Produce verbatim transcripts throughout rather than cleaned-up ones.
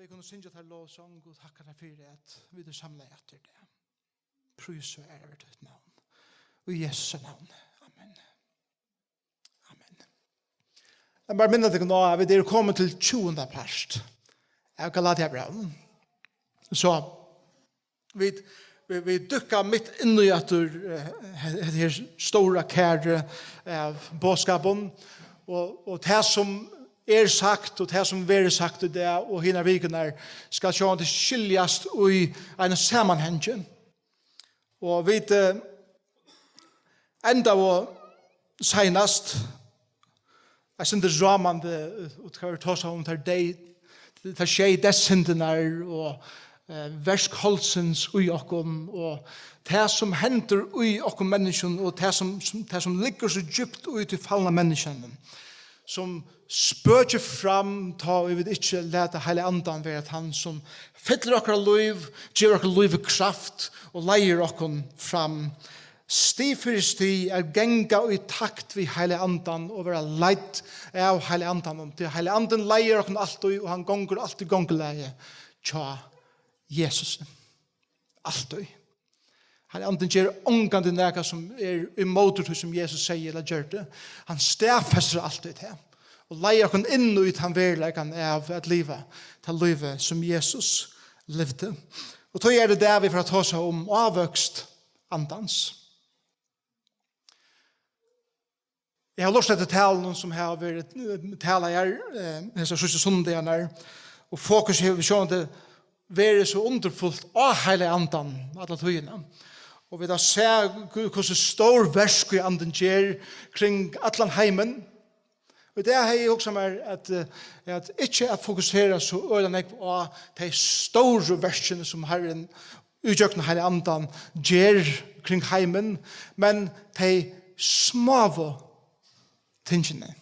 Vit kunnu syngja tær lovsong og takka tær fyri, at vit eru samlaði aftur í dag. Prís og æra veri títt navn. Í Jesu navn. Amen. Amen. Eg bara minni tykkum á, at vit eru komin til tjúgunda part av Galatiabrævinum. So, vit, vit, vit dukka mitt inn í aftur, eh, he-, hetta her stóra karið av boðskapum, og, og tað sum er sagt, og tað sum verður sagt í dag, og hinar vikurnar, skal sjálvandi skiljast í einum samanhangi. Og vit, eh, endaðu seinast, eitt sindur rámandi, eh, og tað var tosað um tær dey-, tær sjey deyðssyndirnar og, eh, verk holdsins í okkum, og tað sum hendir í okkum menniskjum, og tað sum, sum, tað sum liggur so djúpt í tí fallna menniskjanum, sum spøkir fram, tá ið vit ikki lata Heilaga Andan vera tann, sum fyllir okkara lív, gevur okkara lívi kraft og leiðir okkum fram, stig fyri stig, at ganga í takt við Heilaga Andan og vera leidd av Heilaga Andanum. Tí Heilagi Andin leiðir okkum altíð, og hann gongur altíð gongulagið hjá Jesusi. Altíð. Heilagi Andin ger ongantíð nakað sum er ímóti tí, sum Jesus segði ella gjørdi. Hann staðfestir altíð tað og leiðir okkum inn í tann veruleikan av at liva tað lívið, sum Jesus livdi. Og tí er tað, vit fara at tosa um ávøkst Andans. Eg havi lurtað eftir talunum, sum hava verið, eh, talaðar, eh, hesar síðstu sunnudagarnar, og fokus hevur sjálvandi verið so undurfult á Heilaga Andan alla tíðina. Og vit hava sæð, hvu-, hvussu stór verk ið Andin ger kring allan heimin. Og í dag hevði eg hugsað mær at, eh, at ikki at fokusera so øgiliga nógv á tey stóru verkini, sum Harrin ígjøgnum Heilaga Andan ger kring heimin, men tey smáu tingini,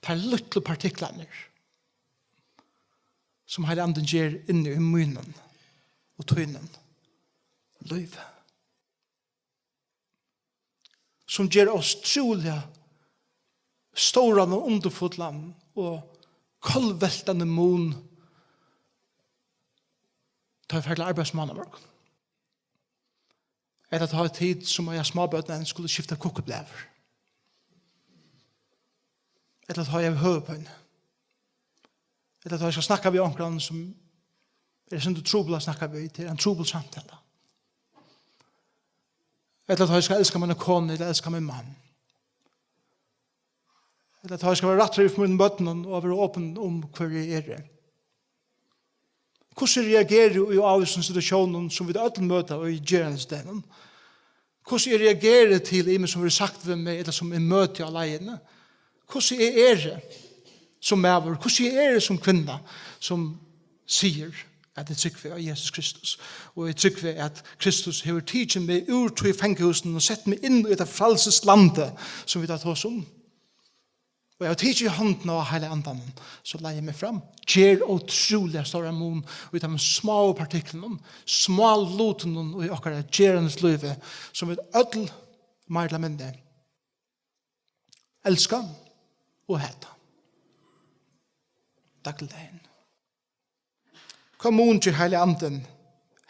tær lítlu partiklarnir, sum Heilagi Andin ger inni í mínum og tínum lívi, sum ger ótrúliga stóran og undurfullan og kollveltandi mun, tá eg fari til arbeiðis mánamorgun. Ella tá tit, sum eiga smábørn enn, skulu skifta kukkublæur. Ella tá eg havi høvuðpínu. Ella tá eg skal snakka við onkran, sum er eitt sindur trupul at snakka við, tað er ein trupul samtala. Ella tá eg skal elska mína konu, ella elska mín mann. Ella tá eg skal vera rættur við mínum børnum og vera opin um, hvør eg eri. Hvussu eg reageri í ávísum situatiónum, sum vit øll møta í gerandisdegnum. Hvussu eg reageri til ymiskt, sum verður sagt við meg, ella sum eg møti á leiðini. Hvussu eg eri sum maður, hvussu eg eri sum kvinna, sum sigur at eg trúgvi á Jesus Kristus, og eg trúgvi at Kristus hevur tikið meg úr tí fangahúsinum og sett meg inn í hetta frælsislandi, sum vit hava tosað um. Og eg havi tikið í hondina á Heilaga Andanum, so leiðir meg fram. Ger ótrúliga stóran mun í teimum smáu partiklunum, smáu lutunum í okkara gerandis lívi, sum vit øll, meir ella minni, elska og hata dagligdagin. Hvat mun ger Heilagi Andin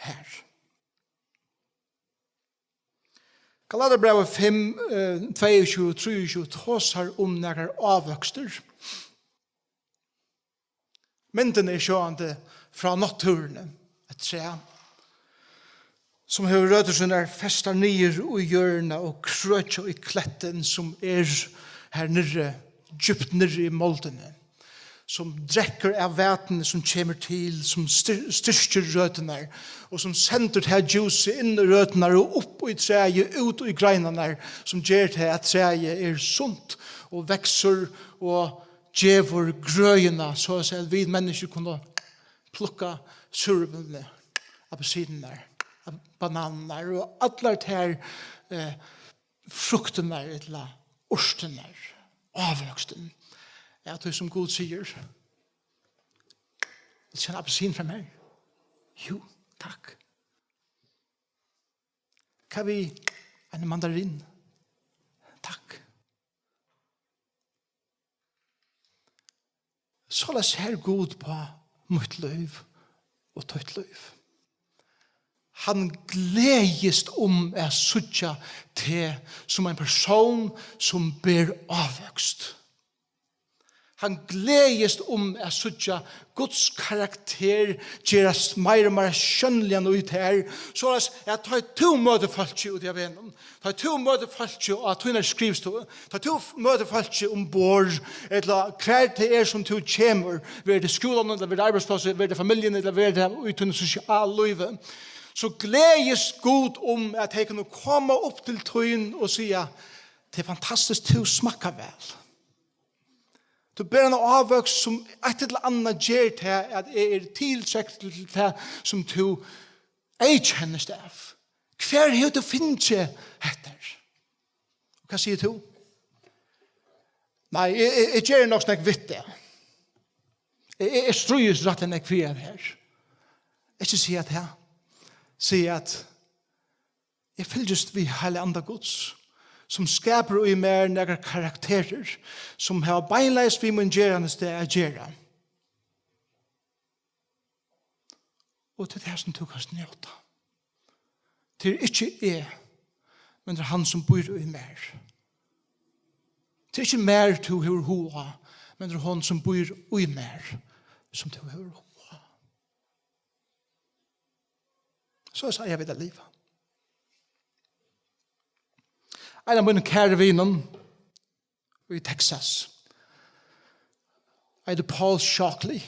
her? Galatiabrævið fimm, eh, tveyogtjúgu, trýogtjúgu tosar um nakrar ávøkstur. Myndin er sjálvandi frá náttúruni, eitt træ, sum hevur røtur sínar festar niður í jørðina og krøkja í klettin, sum er har niðri, djúpt niðri í moldini, sum drekkur av vatni, sum kemur til, sum styr-, styrkir røturnar, og sum sendir tað djúsið inn í røturnar og upp í træið, út í greinarnar, sum ger tað, at træið er sunt og veksur og gevur grøðina, so at siga, at vit menniskju kunnu plukka súreplini, appelsinirnar, bananirnar og allar tær, eh, fruktirnar ella urtirnar, ávøkstin. Ja, tí sum Gud sigur: "Vilt tú ein appelsin frá mær?" "Jú, takk." "Hvat við ein mandarin?" "Takk." Soleiðis sær Gud á mítt lív og títt lív. Hann gleðist um at síggja teg sum ein persón, sum ber ávøkst. Hann gleðist um at síggja Guds karakter gerast meir og meir sjónligan í tær, soleiðis at tá tú møtir fólki úti á vegnum, tá tú møtir fólki á tínari skrivstovu, tá tú møtir fólki umborð, ella hvar tað er, sum tú kemur, verður tað í skúlanum, ella verður tað á arbeiðsplássi, verður tað í familjuni, ella verður tað í tínum sosiala lívi, so gleðist Gud um, at tey kunnu koma upp til tín og siga: "Tað er fantastiskt, tú smakkar væl." Tú ber ein ávøkst, sum eitt ella annað ger tað, at eg eri tiltrekt til tað, sum tú eyðkennist av. Hvar hevur tú fingið hetta? Og hvat sigur tú? Nei, eg, eg, eg geri nokk so nógv við tað. Eg, eg, eg stríðist rættiliga nógv fyri tað her. Ikki siga tað. Siga at eg fylgist við Heilaga Anda Guds, sum skapar í mær nakrar karakterir, sum hava beinleiðis við mín gerandisdag at gera. Og tað er tað, sum tú kanst njóta. Tað er ikki eg, men tað er hann, sum býr í mær. Tað er ikki mær, tú hevur hug á, men tað er hon, sum býr í mær, sum tú hevur hug á. Soleiðis eiga vit at liva. Ein av mínum kæru vinum í Texas eitur Paul Shockley.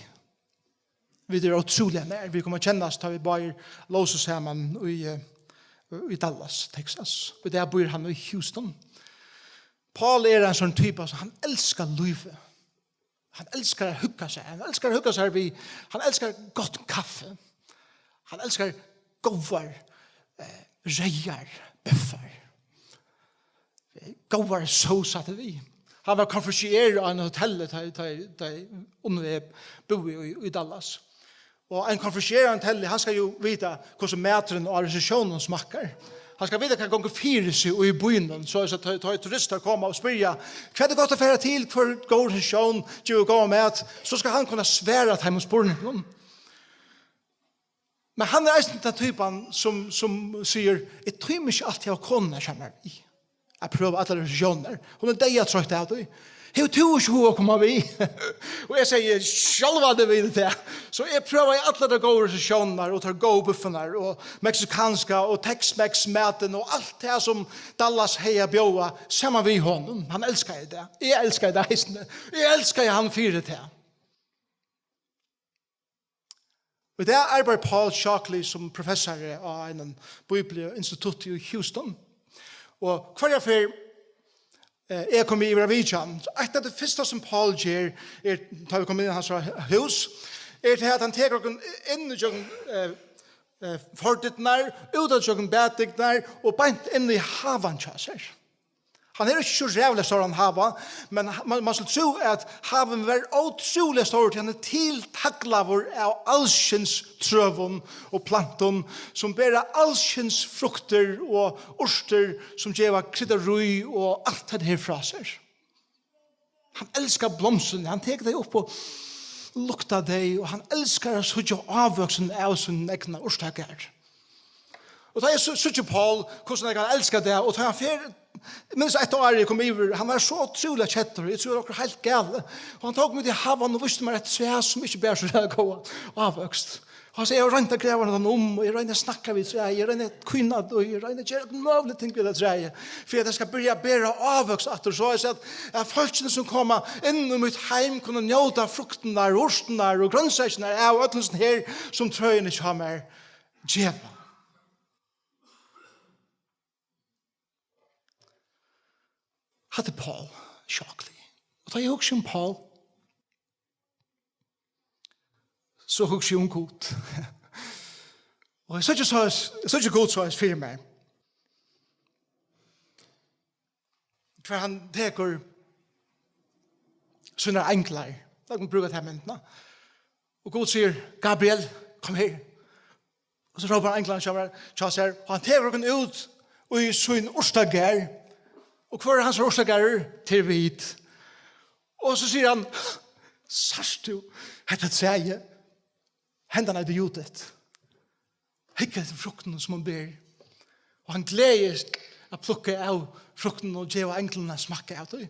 Vit eru ótrúliga nær. Vit koma at kennast, tá vit báðir lósu saman í, eh, í Dallas, Texas. Og í dag býr hann í Houston. Paul er ein sånn typa, sum hann elskar lívið. Hann elskar at hugga sær. Hann elskar at hugga sær við, hann elskar gott kaffi. Hann elskar góðar, eh, reyðar búffar. Eh, góðar sósar til við. Hann var konfirmandari á einum hotelli, tá, tá, tá, undan eg búði í, í Dallas. Og ein konfirmandari á hotelli, hann skal jú vita hvussu maturin á reseptiónini smakkar. Hann skal vita, hvat gongur fyri seg í býnum. So, so tá, tá turistar koma og spyrja, "Hvat er gott at fara til? Hvør er góð reseptión? Gevur góðan mat?" So skal hann kunna svara teimum spurningunum. Men hann er eisini tann typan, sum, sum sigur, "Eg tími ikki altíð at hava konuna hjá mær við at prøva allar reseptiónirnar. Hon er deyðatroytt av tí. Hevur tú ikki hug at koma við?" Og eg sigi, "Sjálvandi vil eg tað." So eg prøvi allar tær góðu reseptiónirnar og tær góðu búffarnar og meksikanska og Tex-Mex matin og alt tað, sum Dallas hevði at bjóða, saman við honum. Hann elskaði tað. Eg elskaði tað eisini. Eg elskaði hann fyri tað. Og í dag arbeiðir Paul Shockley sum professari á einum bíbliuinstitutti í Houston. Og hvørja ferð, eh, eg komi yvir at vitja hann, so eitt av tí fyrsta, sum Paul ger, er, tá vit koma inn í hansara hús, er tað, at hann tekur okkum inn ígjøgnum, eh, eh, fordyrnar, út ígjøgnum baðdyrnar og beint inn í havan hjá sær. Hann hevur ikki so ræðuliga stóran hava, men ha-, man, man skuldi trúð, at havin var ótrúliga stórur, tí hann er tiltaglaður av alskyns trøum og plantum, sum bera alskyns fruktir og urtir, sum geva kryddarí og alt hetta her frá sær. Hann elskar blomstrini, hann tekur tey upp og luktar tey, og hann elskar at síggja ávøksin av sínum egna urtagarði. Og tá eg sí-, síggi Paul, hvussu nógv hann elskar tað, og tá hann fer, eg minnist eitt ár eg kom yvir, hann var so ótrúliga keddur, eg trúði, okkurt heilt galið. Og hann tók meg út í havan og vísti mær eitt træ, sum ikki bar so ræðuliga góðan ávøkst. Og hann segði, "Eg havi roynt at grava hann um, og eg royni at snakka við træið, eg royni at kína, og eg royni at gera alt møguligt ting við tað træið, fyri at tað skal byrja at bera ávøkst aftur, so at, at fólkini, sum koma inn í mítt heim, kunnu njóta fruktirnar, urtirnar og grønsakernar av øllum, sum her, sum trøini hjá mær geva." Hatta er Paul Shockley. Og tá eg hugsi um Paul, so hugsi eg um Gud. Og eg síggi soleiðis, eg síggi Gud soleiðis fyri mær. Hvar hann tekur sínar einglar. Lat okkum brúka ta myndina. Og Gud sigur, "Gabriel, kom her." Og so rópar einglarnir hjá mær, hjá sær, og hann tekur okkum út í sín urtagarð. Og hvør er hansara urtagarður? Tað eru vit. Og so sigur hann, Sært tú hetta træið? Hendan eitur Judith. Hygg eftir fruktunum, sum hon ber. Og hann gleðist at plukka av fruktunum og geva einglunum at smakka av tí.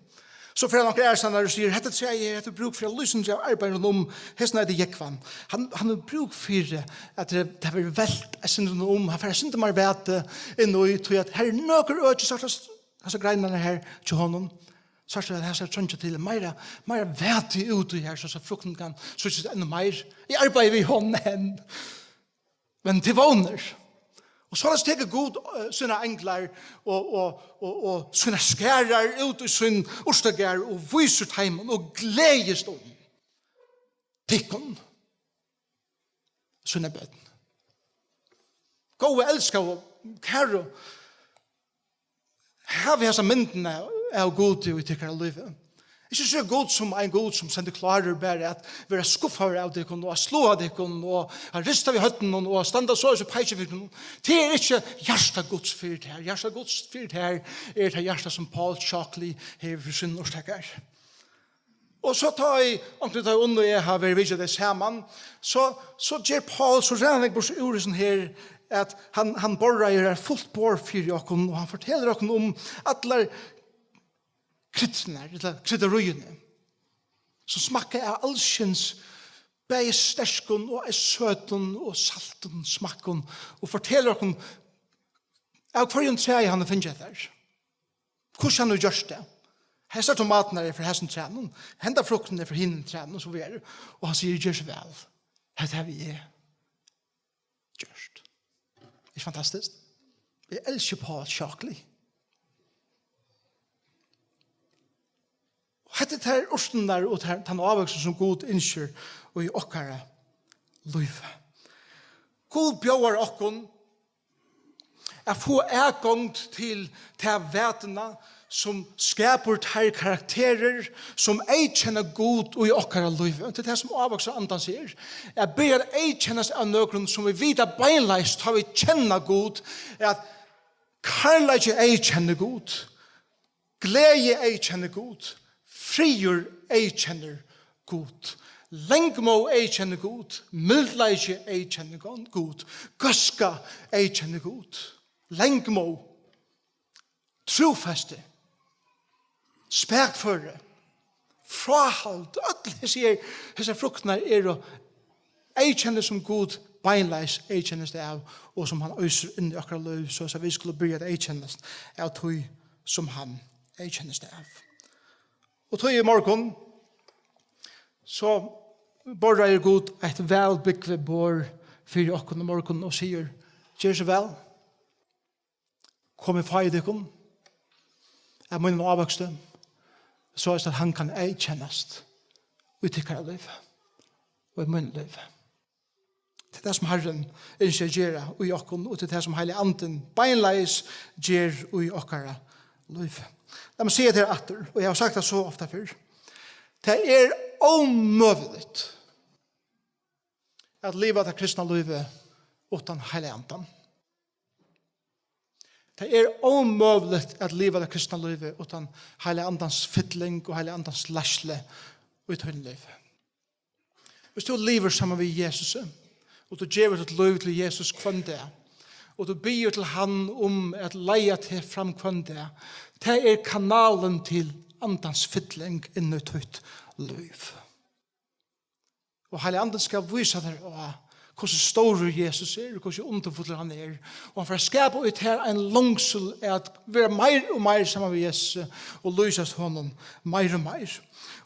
So fer hann onkra aðrastaðni og sigur: "Hetta træið her, hetta er brúk fyri at lýsa av arbeiðinum um, hesin eitur Jógvan." Hann, hann hevur brúk fyri, at tað, tað verður velt eitt sindur um. Hann fær eitt sindur meir vætu inn í, tí at her eru nøkur øki, so hasar greinarnar her hjá honum, sært tú, at hasar treingja til meira, meira vætu út í her, so, so fruktin kann síggjast enn meir. Eg arbeiði við honum enn. Men til vónir. Og soleiðis tekur Gud, eh, sínar einglar og, og, og, og sínar skarar út í sín urtagarð og vísir teimum og gleðist um tykkum, síni børn. Góðu, elskaðu, kæru, havið hesa myndina av Gudi í tykkara lívi. Ikki síggja Gud sum ein Gud sum stendur klárur bara at vera skuffaður av tykkum og at sláa tykkum og at rista við høvdinum og at standa so og peika við tykkum. Tað er ikki hjarta Guds fyri tær. Hjarta Guds fyri tær er tað hjarta sum Paul Shockley hevur fyri sín urtagarð. Og so tá eg, onkuntíð tá eg unnu eg har verið vitja tey saman, so, so ger Paul so ræðuliga burtur úr hesum her, at hann, hann borðreiðir eitt fult borð fyri okkum, og hann fortelur okkum um allar kryddurnar, ella krydderíini, sum smakka av alskyns, bæði sterkum og søtum og saltum smakkum, og fortelur okkum av hvørjum træi hann hevur fingið hetta. Hvussu hann hevur gjørt tað. Hesar tomatirnar eru frá hesum trænum, henda fruktin er frá hinum trænum, og so víðari. Og hann sigur: "Ger so væl. Hetta havi eg gjørt." Ikki fantastiskt? Eg elski Paul Shockley. Og hetta er tær urtirnar og tær, tann ávøksturin, sum Gud ynskir í okkara lívi. Gud bjóðar okkum at fáa atgongd til ta vætuna, sum skapar tær karakterir, sum eyðkenna Gud í okkara lívi. Og tað er tað, sum ávøkstur Andans er. At byrja at eyðkennast av nøkrum, sum vit vita beinleiðis, tá vit kenna Gud, at kærleiki eyðkennir Gud. Gleði eyðkennir Gud. Friður eyðkennir Gud. Langmóð eyðkennir Gud. Mildleiki eyðkennir Gud. Góðska eyðkennir Gud. Langmóð. Trúfesti. Spakføri. Fráhald. Øll hesi her, hesar fruktirnar eru eyðkenni, sum Gud beinleiðis eyðkennist av, og sum hann øsir inn í okkara lív, so at vit skulu byrja at eyðkennast av tí, sum hann eyðkennist av. Og tí í morgun, so borðreiðir Gud eitt væl búgvið borð fyri okkum í morgun og sigur: "Ger so væl. Komið, fáið tykkum av mínum ávøksti, so at hann kann eyðkennast í tykkara lívi og í mínum lívi." Tað er tað, sum Harrin ynskir at gera í okkum, og tað er tað, sum Heilagi Andin beinleiðis ger í okkara lívi. Lat meg siga tað aftur, og eg havi sagt tað so ofta fyrr. Tað er ómøguligt at liva tað kristna lívið uttan Heilaga Andan. Tað er ómøguligt at liva tað kristna lívið uttan Heilaga Andans fylling og Heilaga Andans leiðslu í tínum lívi. Viss tú livir saman við Jesusi, og tú gevur títt lív til Jesus hvønn dag, og tú biður til hann um at leiða teg fram hvønn dag, tað er kanalin til Andans fylling inn í títt lív. Og Heilagi Andin skal vísa tær á, hvussu stórur Jesus er, og hvussu undurfullur hann er. Og hann fer at skapa í tær ein longsul at vera meir og meir saman við Jesus og lýsast honum meir og meir.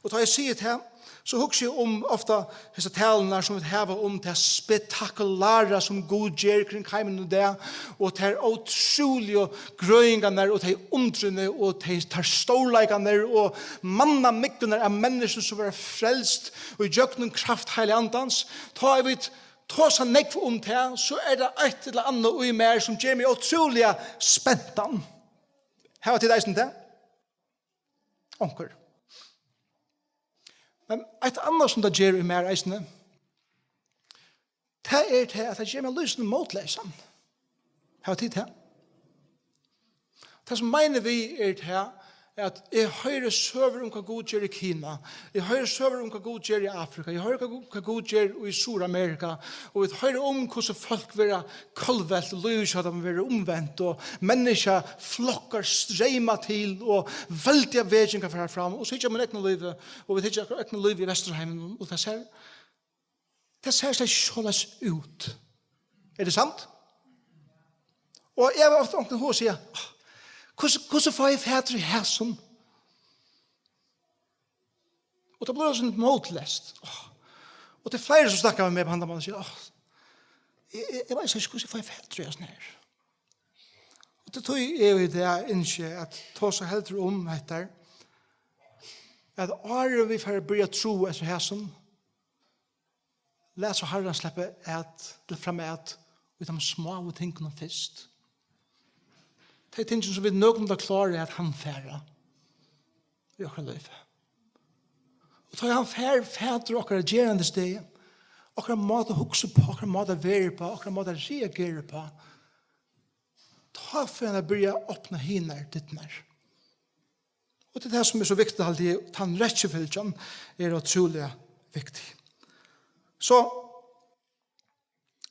Og tá eg sigi tað, so hugsi eg um ofta hesar talurnar, sum vit hava um tað spektakulæra, sum Gud ger kring heimin í dag, og tær ótrúligu grøðingarnar og tey undrini og tey, tær stórleikarnar og mannamúgvurnar av menniskjum, sum verða frelst og ígjøgnum kraft Heilaga Andans. Tá ið vit tosa nógv um tað, so er tað eitt ella annað í mær, sum ger meg ótrúliga spentan. Hava tit eisini tað? Onkur. Men eitt annað, sum tað ger í mær eisini, tað er tað, at tað ger meg lýsandi mótleysan. Hava tit tað? Tað, sum meini við, er tað, at eg hoyri søgur um, hvat Gud ger í Kina. Eg hoyri søgur um, hvat Gud ger í Afrika. Eg hoyri, hvat Gud, hvat Gud ger í Suðuramerika. Og vit hoyra um, hvussu fólk verða kollvelt, og lívið hjá teimum verður umvent, og menniskjuflokkar streyma til, og veldigar vekingar fara fram. Og so hyggja mín egna lívi, og vit hyggja okkara egna lívi í Vesturheiminum, og tað sær, tað sær slett ikki soleiðis út. Er tað sant? Og eg havi ofta onkuntíð hug at siga: "Áh, hvussu, hvussu fái eg fatur í hasum?" Og tað blívur so mótleyst. Áh. Og tað eru fleiri, sum snakka við meg á handan mátan og siga: "Áh, eg, eg, eg veit ikki, hvussu eg fái fatur í hasum her." Og tað er tí eg í dag ynski at tosa heldur um hetta, at áðrenn vit fara at byrja at trúgva eftir hasum, lat so Harran sleppa at, til fram at, í teimum smáu tingunum fyrst. Tey tingini, sum vit nøkulunda klára at handfara í okkara lívi. Og tá hann fær fatur okkara gerandisdegi, okkara máta at hugsa uppá, okkara máta at vera uppá, okkara máta at reagera uppá, tá fer hann at byrja at opna hinar dyrnar. Og tað er tað, sum er so viktigt, haldi eg, tann rekjufylgjan er ótrúliga viktig. So,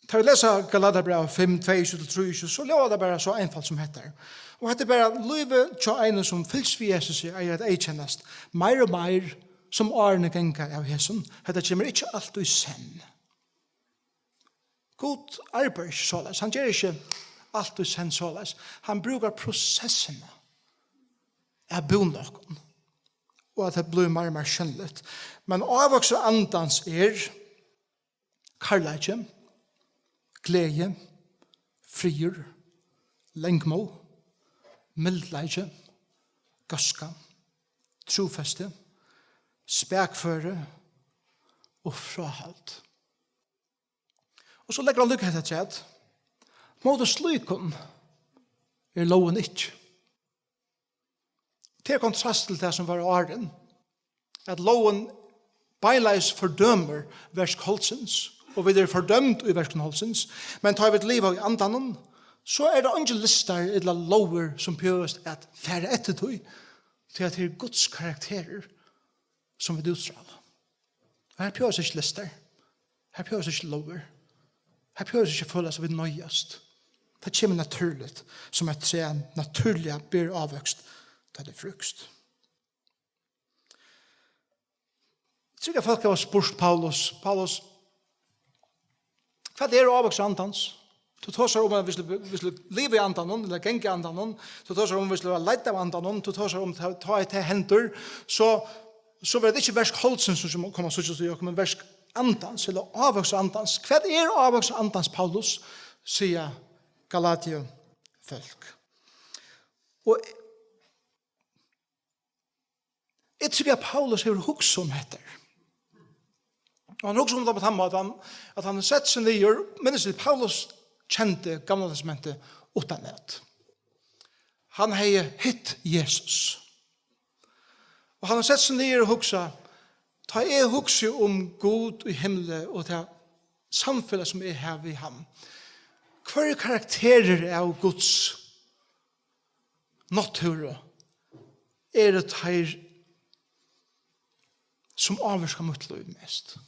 tá vit lesa Galatiabrævið fimm, tveyogtjúgu til trýogtjúgu, so ljóðar tað bara so einfalt sum hetta. Og hetta er bara lívið hjá einum, sum fylgist við Jesusi, eigur at eyðkennast meir og meir, sum árini ganga av hesum. Hetta kemur ikki alt í senn. Gud arbeiðir ikki soleiðis. Hann ger ikki alt í senn soleiðis. Hann brúkar prosessina at búna okkum, og at tað blívur meir og meir sjónligt. Men ávøkstur andans er kærleiki, gleði, friður, langmóð, mildleiki, góðska, trúfesti, spakføri og fráhald. Og so leggur hann líka hetta afturat: "Móti slíkum er lógin ikki." Tað er kontrast til tað, sum var áðrenn, at lógin beinleiðis fordømir verk holdsins, og vit eru fordømd í verkum holdsins, men tá vit liva í andanum, so er tað eingin listar ella lógir, sum behøvast at fara eftir tí, tí at tað er Guds karakterur, sum vit útstrála. Og her behøvast ikki listar. Her behøvast ikki lógir. Her behøvast ikki føla seg, vit noyðast. Tað kemur natúrligt, sum eitt træ natúrliga ber ávøkst, tá tað er frúkst. Trúgva fólk hava spurt Paulus: "Paulus, hvat er ávøkstur andans? Tú tosar um, at vit skulu, vit skulu liva í andanum, ella ganga í andanum. Tú tosar um, at vit skulu vera leidd av andanum. Tú tosar um, tá, tá tað hendir, so, so verður tað ikki verk holdsins, sum koma at síggjast í okkum, men verk andans, ella ávøkstur andans." Hvat er ávøkstur andans, Paulus? Siga Galatiu fólk. Og eg trúgvi, at Paulus hevur hugsað um hetta. Og hann hugsar um tað á tann mátan, at hann hevur sett seg niður, minnist til, Paulus kendi Gamla Testamentið uttanat. Hann hevði hitt Jesus. Og hann hevur sett seg niður og hugsað: "Tá eg hugsi um Gud í himli og tað samfelag, sum eg havi við hann, hvør er karakterur av Guds náttúru eru teir, sum ávirka mítt lív mest?"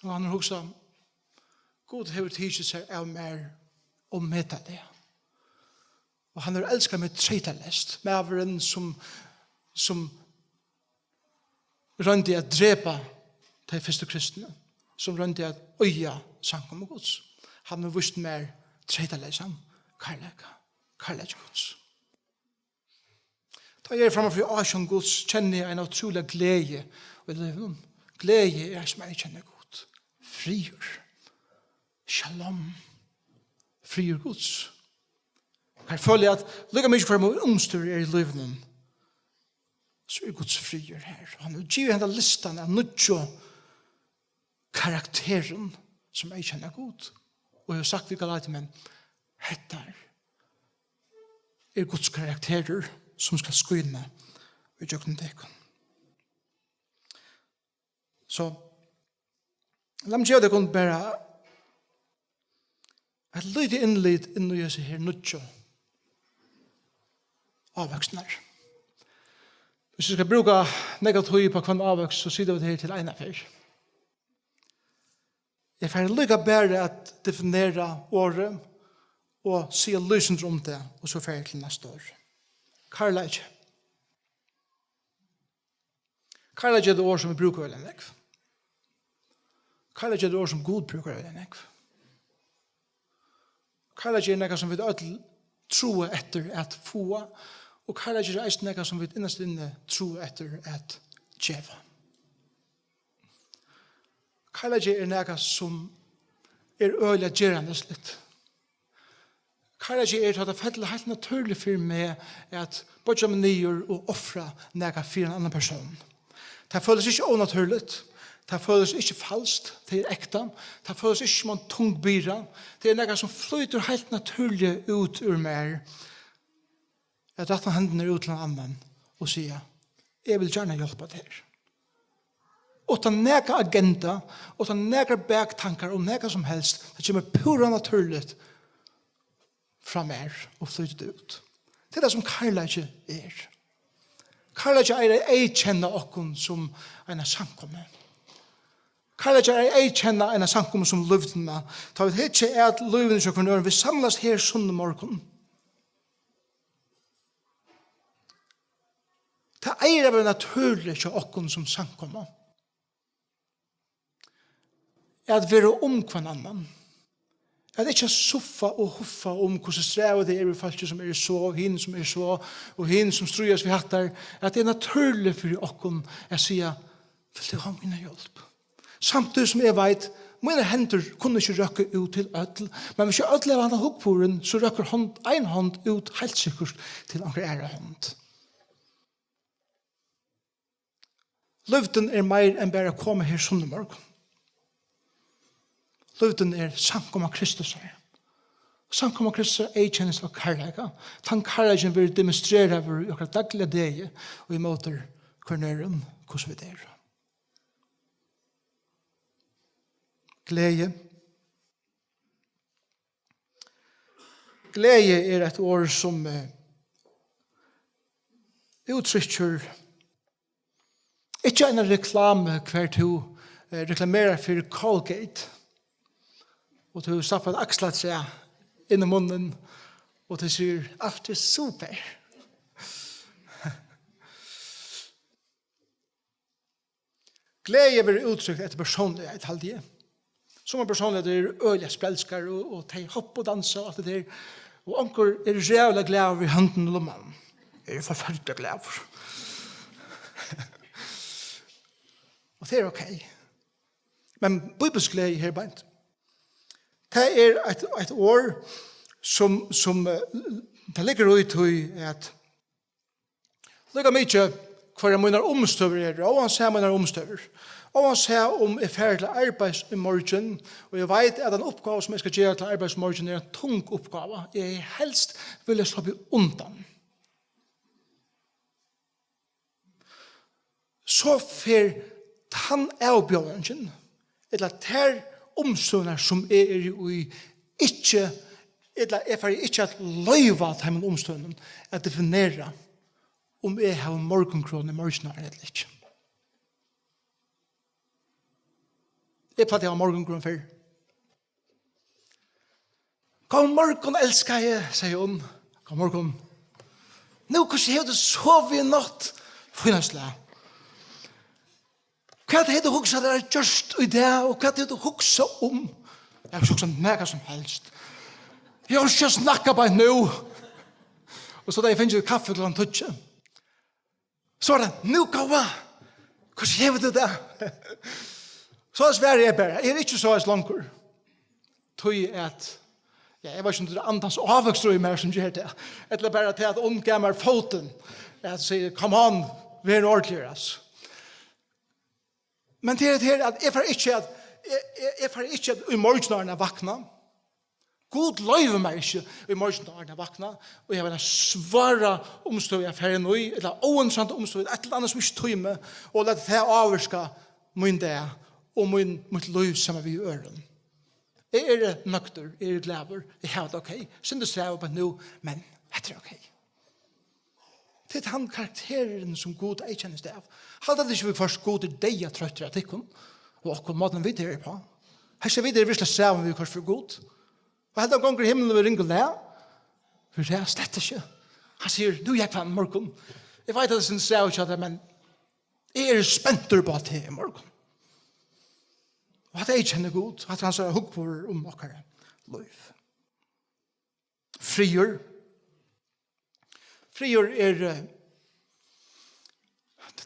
Og hann hevur hugsað: "Gud hevur tikið sær av mær ómetaliga. Og hann hevur elskað meg treytaleyst." Maðurin, sum, sum royndi at drepa tey fyrstu kristnu, sum royndi at oyða samkomu Guds. Hann hevur víst mær treytaleysan kærleika, kærleika Guds. Tá eg eri framman fyri ásjón Guds, kenni eg eina ótrúliga gleði í lívinum. Gleði er, sum eg kenni Gud. Friður. Shalom. Friður Guds. Her føli eg, at líka mikið hvar umstøður eru í lívinum, so er Guds friður her. Og hann hevur givið henda listan av níggju karakterum, sum eyðkenna Gud. Og hevur sagt við Galatiamenn: "Hetta er Guds karakterur, sum skal skína í gjøgnum tykkum." So, lat meg geva tykkum bara eitt lítið innlit inn í hesi her níggju ávøkstunar. Hvis vit skulu brúka nógva tíð upp á hvønn ávøkst, so sita vit her til eina ferð. Eg fari líka bara at definera orðið og siga lítið um tað, og so fari eg til næsta orð. Kærleiki. Kærleiki er eitt orð, sum vit brúka øgiliga nógv. Kærleiki er eitt orð, sum Gud brúkar øgiliga nógv. Kærleiki er nakað, sum vit øll tráa eftir at fáa, og kærleiki er eisini nakað, sum vit innast inni tráa eftir at geva. Kærleiki er nakað, sum er øgiliga gerandisligt. Kærleiki er, tá tað fellur heilt natúrligt fyri meg at boyggja meg niður og ofra nakað fyri ein annan persón. Tað følist ikki ónatúrligt. Tað følist ikki falskt. Tað er ekta. Tað følist ikki sum ein tung byrða. Tað er nakað, sum flýtur heilt natúrliga út úr mær. At rætta hendurnar út til ein annan og siga: "Eg vil gjarna hjálpa tær." Uttan nakra agenda, uttan nakrar baktankar um nakað sum helst. Tað kemur púra natúrligt frá mær og flýtur út. Tað er tað, sum kærleiki er. Kærleiki er at eyðkenna okkum sum eina samkomu. Kærleiki er at eyðkenna eina samkomu sum lívdina. Tá vit hyggja at lívini hjá hvørjum øðrum, vit samlast her sunnumorgun. Tað eigur at vera natúrligt hjá okkum sum samkoma at vera um hvønn annan. At ikki suffa og huffa um, hvussu strævið tað er við fólki, sum eru so, og hini, sum eru so, og hini, sum stríðast við hattar. At tað er natúrligt fyri okkum at siga: "Vilt tú hava mína hjálp?" Samtíðis sum eg veit, mínar hendur kunnu ikki røkka út til øll, men hvis øll hava handa hugburðin, so røkkur hond, ein hond út heilt sikkurt til onkra aðra hond. Lívdin er meir enn bara at koma her sunnumorgun. Lívdin er samkoma Kristusar. Samkoma Kristusar eyðkennist av kærleika. Tann kærleikin verður demonstreraður í okkara dagliga degi og ímóti hvørjum øðrum, hvussu vit eru. Gleði. Gleði er eitt orð, sum, eh, úttrykkir ikki eina reklamu, hvar tú, eh, reklamerar fyri Colgate, og tú stappar eitt akslatrað inn í munnin, og tú sigur: "Alt er super." Gleði verður úttrykt eftir persónligheit, haldi eg. Summar persónligheiter eru øgiliga spelskar, og, og tey hoppa og dansa og alt tað har. Og onkur er ræðuliga glaður við hondina í lummanum. Eg eri forferdiliga glaður. Og tað er ok. Men bíblisk gleði her beint, tað er eitt, eitt orð, sum, sum, eh, tað liggur í tí at líka mikið hvørjar mínar umstøður eru, óansæð mínar umstøður, óansæð um eg fari til arbeiðis í morgin, og eg veit, at ein uppgáva, sum eg skal gera til arbeiðis í morgin, er ein tung uppgáva, eg helst vilja sloppið undan, so fer tann avbjóðingin, ella tær umstøðurnar, sum eg eri í, ikki, ella eg fari ikki at loyva teimum umstøðunum at definera, um eg havi morgungrøn í morgin ella ikki. Eg plagdi at hava morgungrøn fyrr. "Góðan morgun, elskaði," segði hon. "Góðan morgun. Nú, hvussu hevur tú sovið í nátt?" "Fínasta slag." "Hvat hevur tú hugsað tær at gjørt í dag, og hvat hevur tú hugsað um?" "Eg havi ikki hugsað nakað sum helst. Eg havi ikki at snakka beint nú." Og so, tá eg fingið kaffi klokkan tíggju, so er tað: "Nú, góða, hvussu hevur tú tað?" So svari eg bara: "Eg eri ikki soleiðis longur." Tí at, ja, eg veit ikki, um tað er andans ávøkstur í mær, sum ger tað, ella bara tað, at hon gav mær fótin, at siga: "Come on, ver nú ordiligur, altso." Men tað er tað her, at eg fari ikki at, eg, eg, eg fari ikki at í morgin, áðrenn eg vakni. Gud loyvir mær ikki í morgin, áðrenn eg vakni, og eg havi eina svára umstøðu at fara inn í, ella óinteressanta umstøðu, eitt ella annað sum eg ikki tími, og lata tað ávirka mín dag og mín, mítt lív saman við øðrum. Eg eri nøgdur, eg eri glaður, eg havi tað ok. Sindur strævið beint nú, men hetta er ok. Tað er tann karakterin, sum Gud eyðkennist av. Halda tit ikki, viðhvørt Gud er deyðatroyttur av tykkum og okkum, mátin vit eru uppá? Hetta vit eru veruliga strævin viðhvørt fyri Gud. Og halda hann gongur í himlinum við ringum lag? Fyri tað, slett ikki. Hann sigur, "Nú gekk hann morgun. Eg veit, at tað er strævið hjá tær, men eg eri spentur uppá teg í morgun." Og hatta eyðkennir Gud, hatta er hansara hugburður um okkara lív. Friður. Friður er, eh,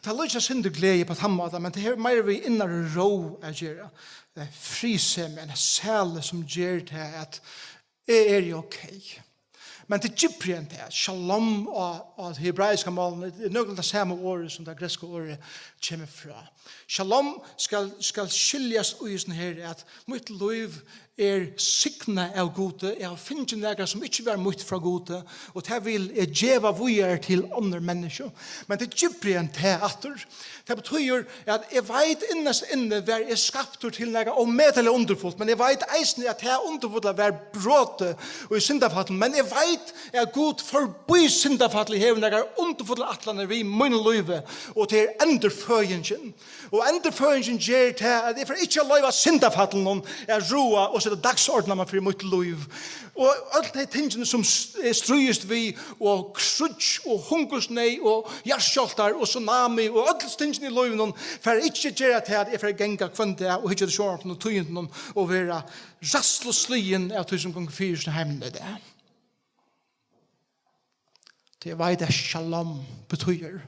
tað líkist eitt sindur gleði á tann mátan, men tað hevur meira við innari ró at gera. Eh, friðsemi, ein semi sum ger tað at eg eri ok. Men tað er djúpri enn tað. Shalom á, á hebraiska málinum er nøkulunda tað sama orðið sum tað grikska orðið kemur frá. Shalom skal, skal skiljast í hesum her, at mítt lív er signað av Gudi. Eg havi fingið nakað sum ikki var mítt frá Gudi, og tað vil eg geva víðari til onnur menniskju. Men tað er djúpri enn tað aftur. Tað betýður, at eg veit innast inni, var eg skaptur til nakað ómetaliga undurfult, men eg veit eisini, at tað undurfulla var brotið í syndafallinum. Men eg veit, at Gud forbí syndafallið hevur nakrar undurfullar ætlanir við mínum lívi, og tað er endurføðingin. Og endurføðingin ger tað, at eg fari ikki at loyva syndafallinum at ráða og seta dagsordan fyri mítt lív. Og øll tey tingini, sum s-, eg stríðist við, og kríggj, og hungursneyð, og jarðskjálvtar, og tsunami, og øll tingini í lívinum, fara ikki at gera tað, at eg fari at ganga hvønn dag og hyggja eftir sjónvarpinum og tíðindunum og vera ræðslusligin av tí, sum gongur fyri seg í heiminum í dag. Tí eg veit, at shalom betýður,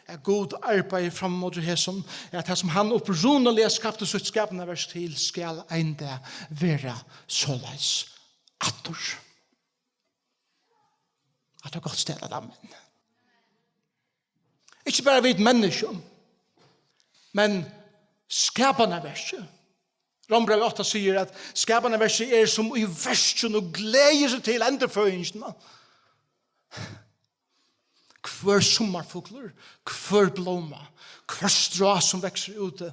at Gud arbeiðir fram móti hesum, at tað, sum hann upprunaliga skapti sítt skapanarverk til, skal ein dag vera soleiðis aftur. At tað er gott stað at amen. Ikki bara vit menniskju, men skapanarverkið. Rómbrævið átta sigur, at skapanarverkið er sum í verkinum og gleðir seg til endurføðingina. Hvør summarfuglur, hvør blóma, hvør strá sum veksur úti,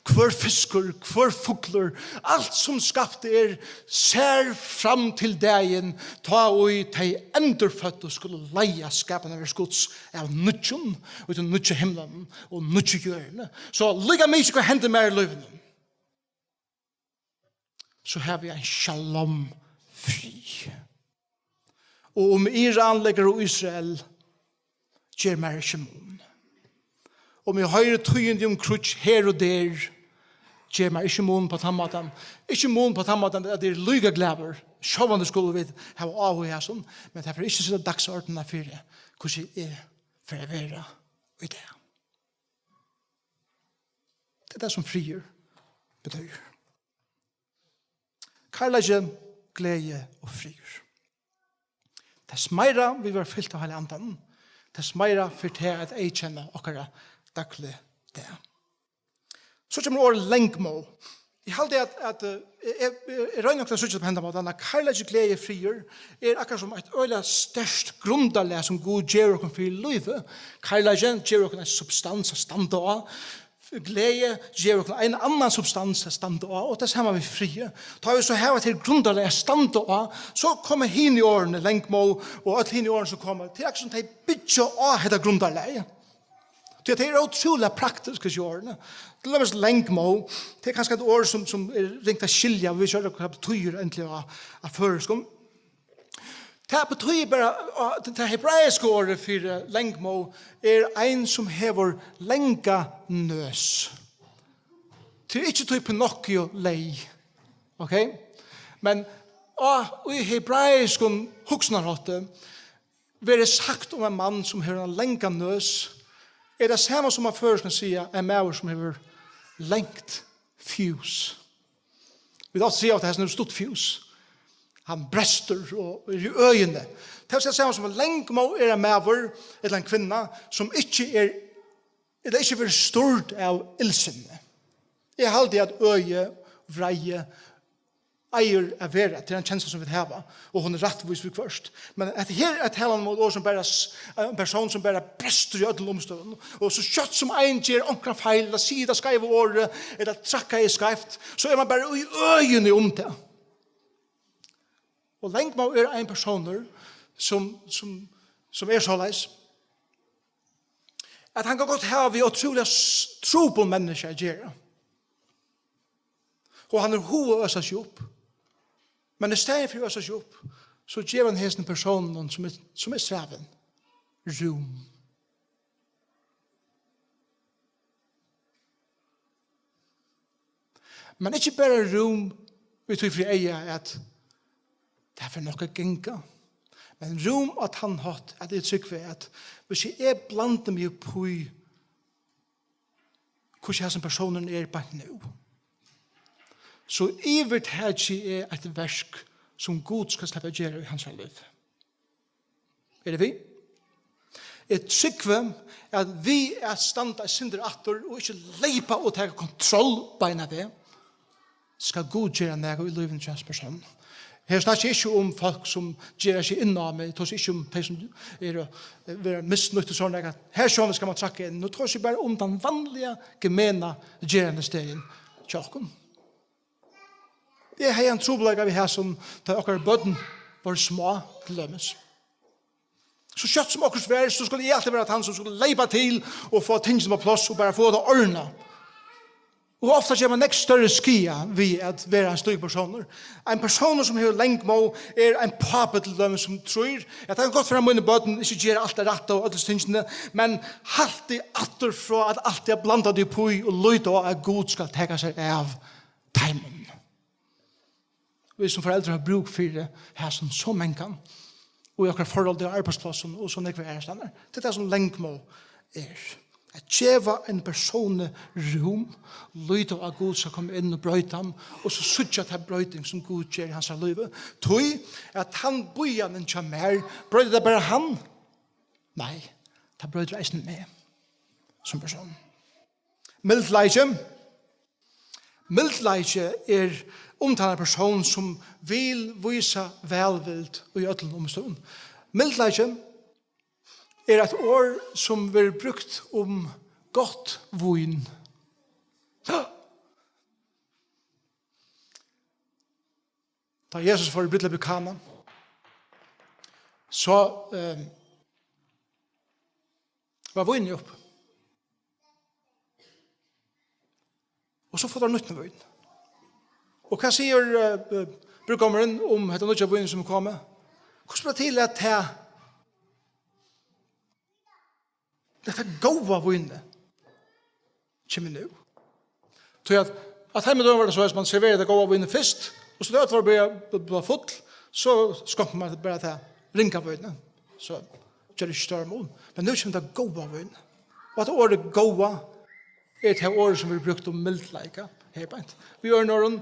hvør fiskur, hvør fuglur, alt sum skapt er, sær fram til dagin, tá ið tey endurføddu skulu leiða skapanarverk Guds av nýggjum, í tí nýggja himlinum og nýggju jørðini. So líka mikið hvat hendir mær í lívinum, so havi eg ein shalom frið. Og um Iran leggur á Ísrael, ger mær ikki mun. Um eg hoyri tíðindi um kríggj her og der, ger mær ikki mun á tann mátan. Ikki mun á tann mátan, at eg eri líka glaður. Sjálvandi skulu vit hava áhuga í hasum, men tað fer ikki at seta dagsordan fyri, hvussu eg fari at vera í dag. Tað er tað, sum friður betýður. Kærleiki, gleði og friður. Tess meira vit verða fylt av Heilaga Andanum, tess meira fer tað at eyðkenna okkara dagliga dag. So kemur orðið langmóð. Eg haldi, at, at, eh, eg, eg, eg royni ofta at síggja tað á hendan mátan, at kærleiki, gleði, friður er akkurát sum eitt øgiliga sterkt grundarlag, sum Gud gevur okkum fyri lívið. Kærleikin gevur okkum ein substans at standa á. Gleði gevur okkum ein annan substans at standa á, og tað sama við friði. Tá vit so hava tað grundarlag at standa á, so koma hini orðini, langmóð og øll hini orðini sum koma. Tað er akkurát sum tey byggja á hetta grundarlagið. Tí at tað er ótrúliga praktiskt, hesi orðini. Til dømis langmóð, tað er kanska eitt orð, sum, sum er ringt at skilja, og vit skilja, hvat tað betýðir endiliga á, á føroyskum. Tað betýðir bara, á, tað hebraiska orðið fyri langmóð er ein, sum hevur langa nøs. Tað er ikki tí Pinocchio leyg, ok? Men á, í hebraiskum hugsanarhátti, verður sagt um ein mann, sum hevur eina langa nøs, er tað sama sum á føroyskum at siga ein maður, sum hevur langt fjús. Vit ofta siga, at hesin hevur stutt fjús. Hann brestur og er í øðini. Tað vil siga, sama sum langmóð er ein maður ella ein kvinna, sum ikki er, ella ikki verður stýrd av illsinni. Eg haldi, at øði, vreiði, eigur at vera, tað er ein kensla, sum vit hava, og hon er rættvís viðhvørt. Men at her er talan um eitt orð, sum bara s-, ein persón, sum bara brestur í øllum umstøðum, og so skjótt sum ein ger onkran feil, ella sigur tað skeiva orðið, ella traðkar skeivt, so er man bara í øðini um tað. Og langmóð er ein persónur, sum, sum, sum er soleiðis. at hann kann gott hava við ótrúliga s-, trupul menniskju at gera. Og hann er hug at øsa seg upp. Men í staðin fyri at øsa seg upp, so gevur hann hesum persónum, sum er, sum er strævin, rúm. Men ikki bara rúm við tí fyri eyga, at tað fer nokk at ganga. Men rúm á tann hátt, at eg trúgvi, at hvis eg blandi meg upp í, hvussu hasin persónurin er beint nú, so yvirtaki eg eitt verk, sum Gud skal sleppa at gera í hansara lív. Eru tit við? Eg trúgvi, at við at standa eitt sindur aftur og ikki leypa og taka kontroll beinanvegin, skal Gud gera nakað í lívinum hjá hesum persóni. Her snakki eg ikki um fólk, sum gera seg inn á meg, eg tosi ikki um tey, sum eru, eh, verða misnýtt og sovorðið nakað. Her sjálvum skal mann traðka inn. Nú tosi eg bara um tann vanliga, gemena gerandisdagin hjá okkum. Eg hevði ein trupulleika við hasum, tá okkara børn vóru smá, til dømis. So skjótt sum okkurt var, so skuldi eg altíð vera tann, sum skuldi leypa til og fáa tingini upp á pláss og bara fáa tað ordnað. Og ofta ger mann nógv størri skaða við at vera ein slíkur persónur. Ein persónur, sum hevur langmóð, er ein pápi, til dømis, sum trýr, at tað kann gott vera, at míni børn ikki gera alt tað rætta og øll hesi tingini, men halt teg aftur frá at altíð at blanda teg upp í og líta á, at Gud skal taka sær av teimum. Vit sum foreldur hava brúk fyri hasum so mangan, og í okkara forholdi á arbeiðsplássum og so nógv aðrastaðni. Tað er tað, sum langmóð er. At geva ein persóni rúm, líta á, Gud skal koma inn og broyta hann, og so síggja ta broyting, sum Gud ger í hansara lívi. Tí at hann bíðanin hjá mær, broytir tað bara hann? Nei, tað broytir eisini meg sum persón. Mildleiki. Mildleiki er umtalan av persón, sum vil vísa vælvild í øllum umstøðum. Mildleiki er eitt orð, sum verður brúkt um gott vín. Tá Jesus fór í brúdleyp í Kana, so, eh, var vínið upp. Og so fáa teir nýtt vín. Og hvat sigur, eh, eh, brúðgómurin um hetta nýggja vínið, sum er komið? Hvussu ber til, at tað, hetta góða vínið kemur nú? Tí at, at heima døgum var tað so, at mann serveraði tað góða vínið fyrst, og so tá øll vóru blivin, blivin full, so skonkti mann bara tað ringa vínið. So ger ikki stóran mun. Men nú kemur tað góða vínið. Og at orðið góða er tað orðið, sum verður brúkt um mildleika her beint. Við øðrum orðum,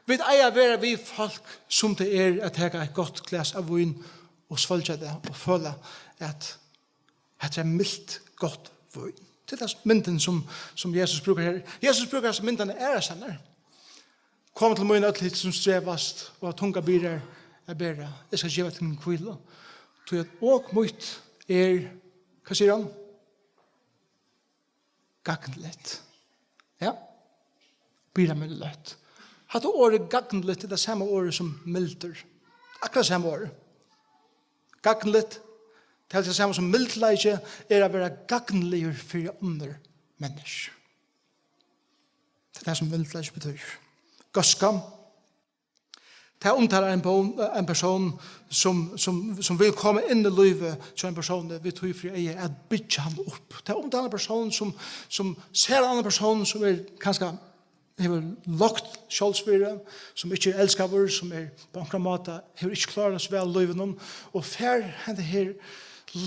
vit eiga at vera við fólk, sum tað er at taka eitt gott glas av vín og svølgja tað og føla, at hetta er milt, gott vín. Tað er tann myndin, sum, sum Jesus brúkar her. Jesus brúkar hasa myndina aðrastaðni. Kom til mín, øll tit, sum strevast og hava tungar byrðar at bera, eg skal geva tykkum hvílu. Tí at ok mítt er, hvat sigur hann? Gagnligt. Ja. Bíða meg løtt. Hatta orðið gagnligt er tað sama orðið sum mildur. Akkurát sama orðið. Gagnligt, tað er tað sama sum mildleiki, er at vera gagnligur fyri onnur menniskju. Tað er tað, sum mildleiki betýr. Góðska. Tað umtalar ein bón-, ein persón, sum, sum, sum vil koma inn í lívið hjá ein persóni, við tí fyri eyga at byggja hann upp. Tað umtalar ein persón, sum, sum sær ein annan persón, sum er kanska, hevur lágt sjálvsvirði, sum ikki er elskaður, sum er á onkran máta, hevur ikki klárað seg væl í lívinum, og fær henda her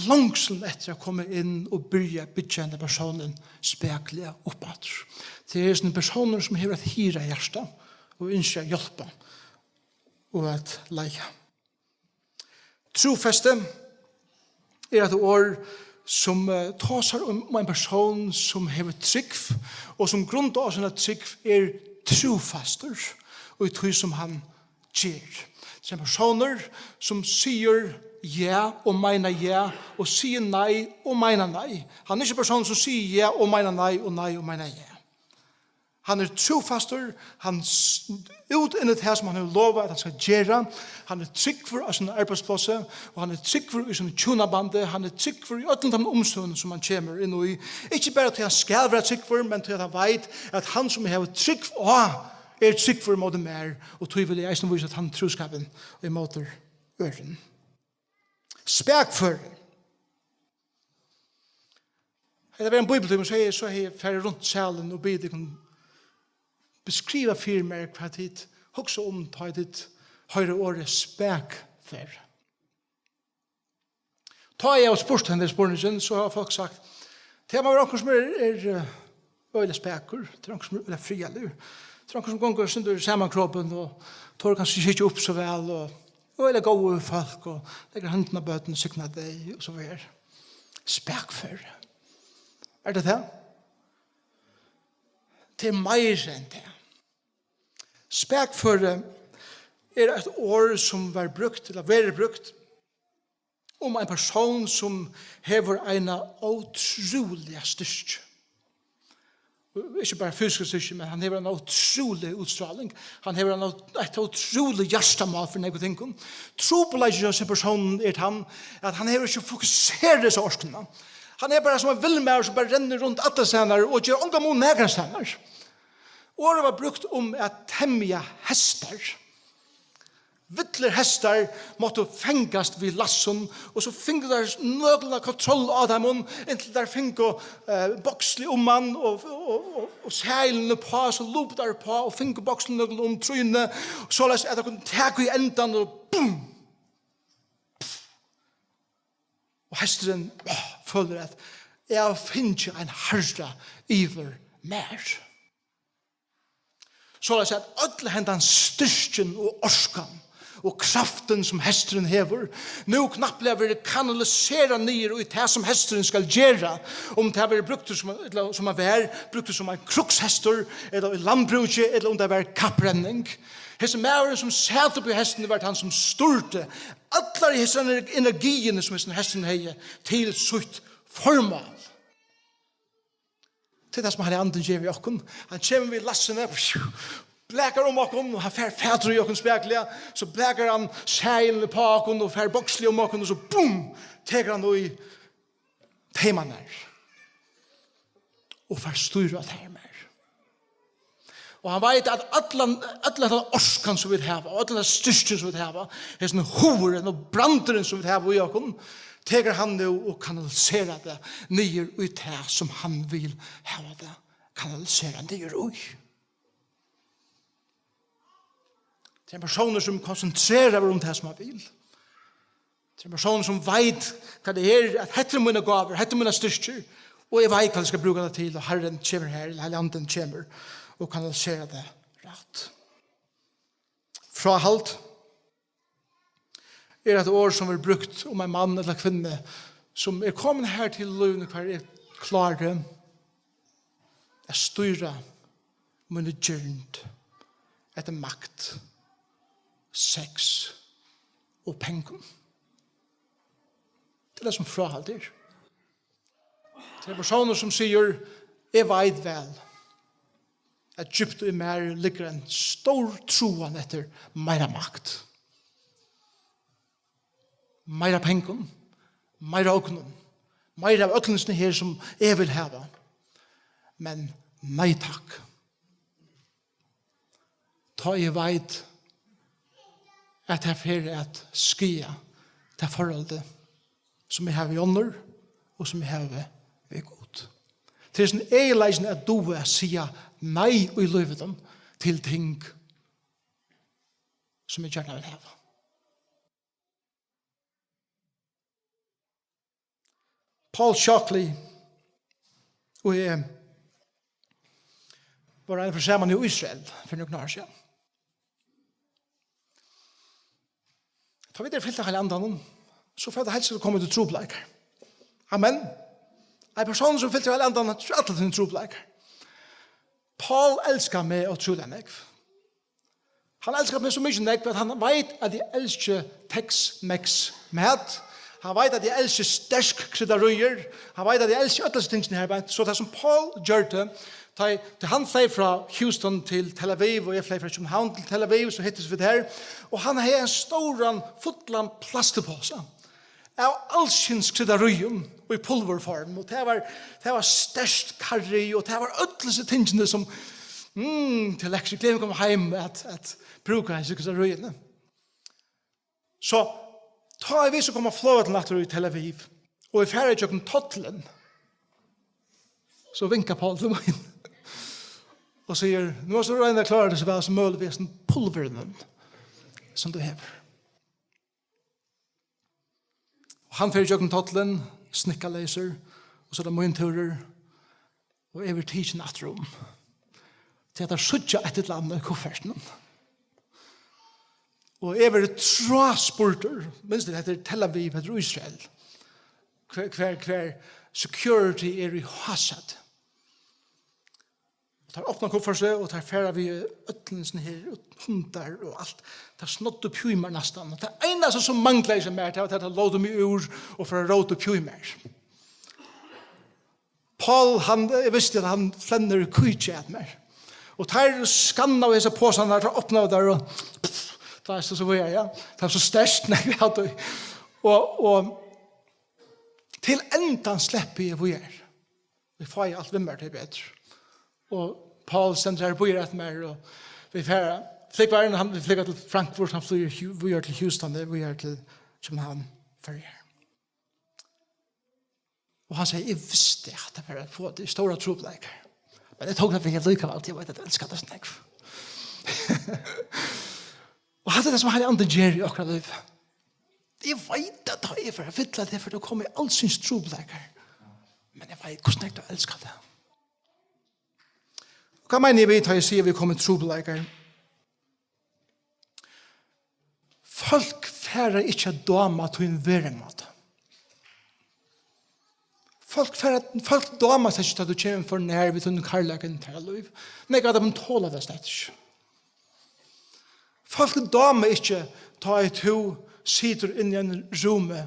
longsul eftir at koma inn og byrja at byggja henda persónin spakuliga upp aftur. Tað er hesin persónur, sum hevur eitt hirða hjarta og ynskir at hjálpa og at leiða. Trúfesti er eitt orð, sum, eh, tosar um ein persón, sum hevur trúgv, og sum grundað á sína trúgv er trúfastur í tí, sum hann ger. Tað er ein persónur, sum sigur ja og meinar ja, og sigur nei og meinar nei. Hann er ikki ein persónur, sum sigur ja og meinar nei, og nei og meinar ja. Hann er trúfastur, hann s-, útinnir tað, sum hann hevur lovað, at hann skal gera. Hann er trúgvur á sínum arbeiðsplássi, og hann er trúgvur í sínum hjúnabandi, hann er trúgvur í øllum teimum umstøðum, sum hann kemur inn í. Ikki bara tí hann skal vera trúgvur, men tí at hann veit, at hann, sum eg havi trúgv á, er trúgvur móti mær, og tí vil eg eisini vísa tann trúskapin ímóti øðrum. Spakføri. Hetta var ein bíbliutími, so eg, so eg fari runt salin og biði tykkum beskriva fyri mær, hvat tit hugsa um, tá tit hoyra orðið spakføri. Tá eg havi spurt henda spurningin, so hava fólk sagt, tað má vera onkur sum er, er, eh, øgiliga spakur, tað er onkur sum er øgiliga friðarligur, tað er onkur sum gongur eitt sindur samankropin og torir kanska ikki hyggja upp so væl og øgiliga góður við fólk og leggur hondina á børn og signar tey og so víðari. Spakføri. Er tað tað? Tað er meira enn tað. Spakføri er eitt orð, sum var brúkt, ella verður brúkt, um ein persón, sum hevur eina ótrúliga styrki. Ikki bara fysiska styrki, men hann hevur eina ótrúliga útstráling. Hann hevur eina út-, eitt ótrúligt hjartamál fyri nógvum tingum. Trupulleikin hjá hesum persóninum er tann, at hann hevur ikki fokuserað hesa orkuna. Hann er bara sum ein villmaður, sum bara rennur runt allastaðni og ger ongan mun nakrastaðni. Orðið var brúkt um at temja hestar. Villir hestar máttu fangast við lassum, og so fingu teir nøkulunda kontroll á teimum, inntil teir fingu, eh, boksli um hann og, og, og, og seilin uppá, so lupu teir uppá og fingu bokslin nøkulunda um trýnið, soleiðis at teir kundu taka í endan og bum! Og hesturin, áh, følir at eg havi fingið ein harra yvir mær. Soleiðis at øll hendan styrkin og orkan og kraftin, sum hesturin hevur, nú knappliga verður kanaliserað niður í tað, sum hesturin skal gera, um tað verður brúktur sum, ella sum hann var brúktur sum ein krukshestur, ella í landbrúki, ella um tað var kapprenning. Hesin maðurin, sum sat uppi á hestinum, var tann, sum stýrdi allari hesari energiini, sum hesin hesturin hevði, til sítt formál. Tað er tað, sum Heilagi Andin ger við okkum. Hann kemur við lassini, blakar um okkum, og hann fær fatur í okkum spakuliga, so blakar hann seilin uppá okkum og fær boksli um okkum, og so bum, tekur hann í teymarnar og fær stýr á teymar. Og hann veit, at allan, alla ta orkan, sum vit hava, og allan tann styrkin, sum vit hava, hesin hugurin og brandurin, sum vit hava í okkum, tekur hann nú og kanaliserar tað niður í tað, sum hann vil hava tað kanaliserað niður í. Tað er ein persónur, sum konsentrerar um tað, sum hann vil. Tað er ein persónur, sum veit, hvat tað er, at hetta eru mínar gávur, hetta eru mínar styrkir, og eg veit, hvat eg skal brúka tað til, og Harrin kemur her, ella Heilagi Andin kemur og kanaliserar tað rætt. Fráhald er eitt orð, sum verður brúkt um ein mann ella kvinnu, sum er komin her til í lívinum, har eg klári at stýra míni girnd eftir makt, sex og pengum. Tað er tað, sum fráhald er. Tað er persónur, sum sigur, eg veit væl, at djúpt í mær liggur ein stór tráan eftir meira makt, meira pengum, meira ognum, meira av øllum hesum her, sum eg vil hava. Men nei takk. Tá eg veit, at tað fer at skaða tað forholdið, sum eg havi við onnur, og sum eg havi við Gud. Tað er hesin eginleikin at duga at siga nei í lívinum til ting, sum eg gjarna vil hava. Paul Shockley og eg vóru einaferð saman í Ísrael fyri nøkur ár síðan. Tá vit eru fylt av Heilaga Andanum, so fer tað helst at koma til trupulleikar. Amen. Ein persónur, sum er fyltur av Heilaga Andanum, hann trýr allar sínar trupulleikar. Paul elskar meg ótrúliga nógv. Hann elskar meg so mikið nógv, at hann veit, at eg elski Tex-Mex mat. Hann veit, at eg elski sterk kryddaríir. Hann veit, at eg elski øll hesi tingini her beint. So tað, sum Paul gjørdi, Tá, tá hann fleyg frá Houston til Tel Aviv, og eg fleyg frá København til Tel Aviv, so hittust vit har. Og hann hevði ein stóran, fullan plastikposa av alskyns kryddaríum í pulvurform. Og tað var, tað var sterkt karry, og tað var øll hesi tingini sum, mm, tað er lekkurt. Eg gleði meg at koma heim at, at brúka hesi kryddaríini. So, tá ið vit so koma á flogvøllin aftur í Tel Aviv, og vit fara ígjøgnum tollin, so vinkar Paul til mín og sigur: "Nú mást tú royna at klára teg so væl sum møguligt við hesum pulvrinum, sum tú hevur." Og hann fer ígjøgnum tollin, snikkaleysur, og so er tað mín túrur, og eg verði tikin aftur um. Tí at teir síggja eitt ella annað í kuffertinum. Og eg verði tráspurdur, minst, hetta er Tel Aviv, hetta er Ísrael, hvar, hvar, hvar security er í hásæti. Og teir opna kuffertið, og teir fara við øllum, sånn her, hundar og alt. Teir snoddu upp í mær næstan. Og tað einasta sum manglaði hjá mær, tað var, at teir lótu meg úr og fara at róta upp í mær. Paul, hann, eg visti, at hann flennir í kíki at mær. Og teir skannaðu hesar posarnar, teir opnaðu teir og, pff, tað er so, so víðari, ja. Tað er so sterkt, nei, vit hava tað. Og, og til endan sleppi eg víðari. Eg fái alt við mær, tað er betri. Og Paul stendur her og bíðar eftir mær, og vit fara. Flúgvarin, hann, vit flúgva til Frankfurt, hann flýgur Hu-, víðari til Houston, eg víðari til København, Føroyar. Og hann segði: "Eg visti, at tað var at fáa teg í stórar trupulleikar. Men eg tók tað fyri lítið allíkavæl, tí eg veit, at tú elskar tað so nógv." Og hatta er tað, sum Heilagi Andin ger í okkara lív. Eg veit, at tá eg fari at fylla teg, fari tú at koma í alskyns trupulleikar. Men eg veit, hvussu nógv tú elskar tað. Og hvat meini eg við, tá eg sigi, at vit koma í trupulleikar? Fólk fara ikki at dáma tín verumáta. Fólk fara, fólk dáma tað ikki, tá tú kemur for nær við tínum kærleika inn í teirra lív. Nógv av teimum tola tað slett ikki. Fólk dáma ikki, tá ið tú situr inni í einum rúmi,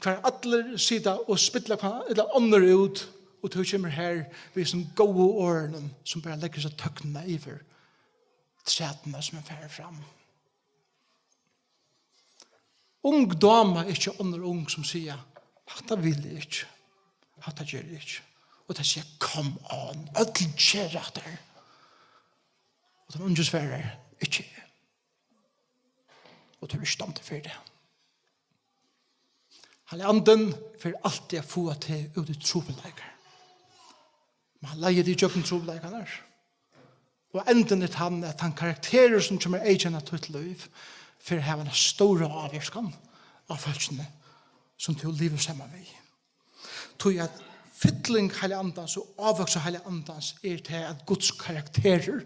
hvar allir sita og spilla hvønn ella onnur út, og tú kemur har við sum góðu orðunum, sum bara leggur seg tøgnina yvir trætuna, sum er farin fram. Ung dáma ikki onnur ung, sum siga: "Hatta vil eg ikki. Hatta geri eg ikki." Og tey siga: "Come on, øll gera hatta." Og tann ungi svarar: "Ikki eg." Og tú ert ikki dámdur fyri tað. Heilagi Andin fer altíð at fáa teg út í trupulleikar. Men hann leiðir teg ígjøgnum trupulleikarnar. Og endin er tann, at tann karakterur, sum kemur at eyðkenna títt lív, fer at hava eina stóra ávirkan á fólkini, sum tú livir saman við. Tí at fylling Heilaga Andans og ávøkstur Heilaga Andans er tað, at Guds karakterur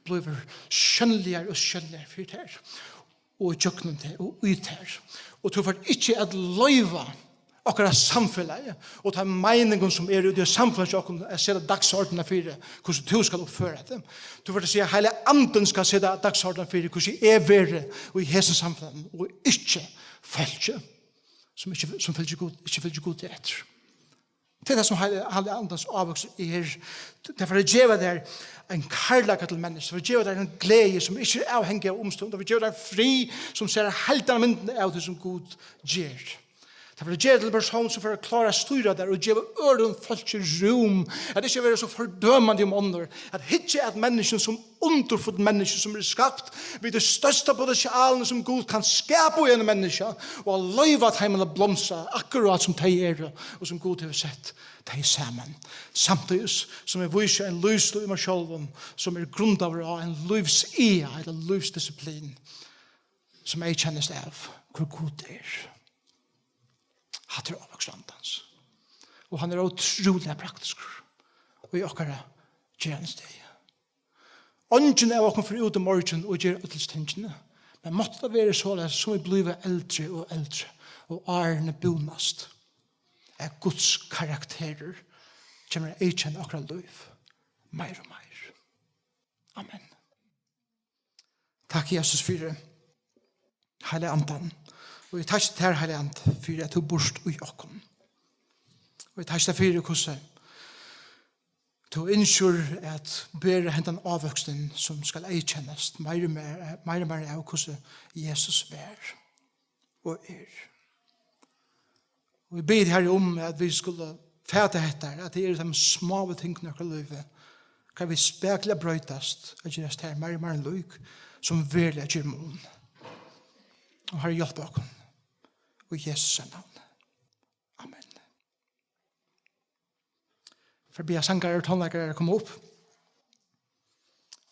blívur sjónligar og sjónligar fyri tær, og ígjøgnum teg og í tær. Og tú fert ikki at loyva okkara samfelagi og teimum meiningum, sum eru úti í samfelagi hjá okkum, at seta dagsordenina fyri, hvussu tú skal uppføra teg. Tú fert at siga: "Heilagi Andin skal seta dagsordenina fyri, hvussu eg verði í hesum samfelagnum, og ikki fólkið, sum ikki, sum fylgir Gud, ikki fylgir Gud eftir." Tað er tað, sum Heil-, Heilagi Andans ávøkstur er. Tað fer at geva tær ein kærleika til menniskju, tað fer at geva tær ein gleði, sum ikki er avhangig av umstøðum, tað fer at geva tær frið, sum sær heildarmyndina av tí, sum Gud ger. Tað fer at gera teg til ein persón, sum fer at klára at stýra tær og geva øðrum fólki rúm, at ikki vera so fordømandi um onnur, at hyggja at menniskjum sum undurfull menniskju, sum eru skapt við tí størsta potentialinum, sum Gud kann skapa í einum menniskja, og at loyva teimum at blomstra, akkurát sum tey eru, og sum Gud hevur sett tey saman. Samtíðis sum eg vísi ein lívsstíl í mær sjálvum, sum er grundaður á ein lívsiga ella lívsdisiplin, sum eyðkennist av, hvør Gud er. Hatta er ávøkstur Andans. Og hann er ótrúliga praktiskur í okkara gerandisdegi. Eingin av okkum fer út í morgin og ger øll hesi tingini. Men mátti tað verið soleiðis, sum vit blíva eldri og eldri, og árini búnast, at Guds karakterur kemur at eyðkenna okkara lív meir og meir. Amen. Takk, Jesus, fyri Heilaga Andan. Og eg takki tær, Heilagi Andi, fyri at tú býrt í okkum. Og eg takki tær fyri, hvussu Tú ynskir at bera hendan ávøkstin, sum skal eyðkennast meir og meir, meir og meir av hvussu Jesus var og er. Og eg biði, Harri, um at vit skulu fata hetta, at tað eru teir smáu tingini í okkara lívi, hvar vit spakuliga broytast og gerast tær meir og meir lík, sum veruliga ger mun. Og Harri, hjálp okkum. Í Jesu navni. Amen. Fari at biðja sangarar og tónleikarar at koma upp.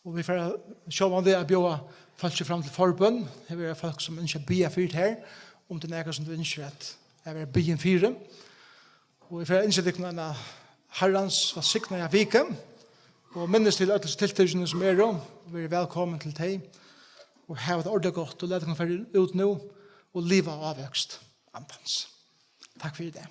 Og vit fara sjálvandi at bjóða fólki fram til forbøn. Her eru fólk, sum ynskja at biðja fyri tær, um tað er nakað, sum tú ynskir at, at vera biðin fyri. Og vit fara at ynskja tykkum eina Harrans vælsignaða viku. Og minnist til øll tiltøkini, sum eru, og verið vælkomin til tey. Og havið tað ordiliga gott, og lat tykkum fara út nú og liva ávøkst Andans. Takk fyri tað.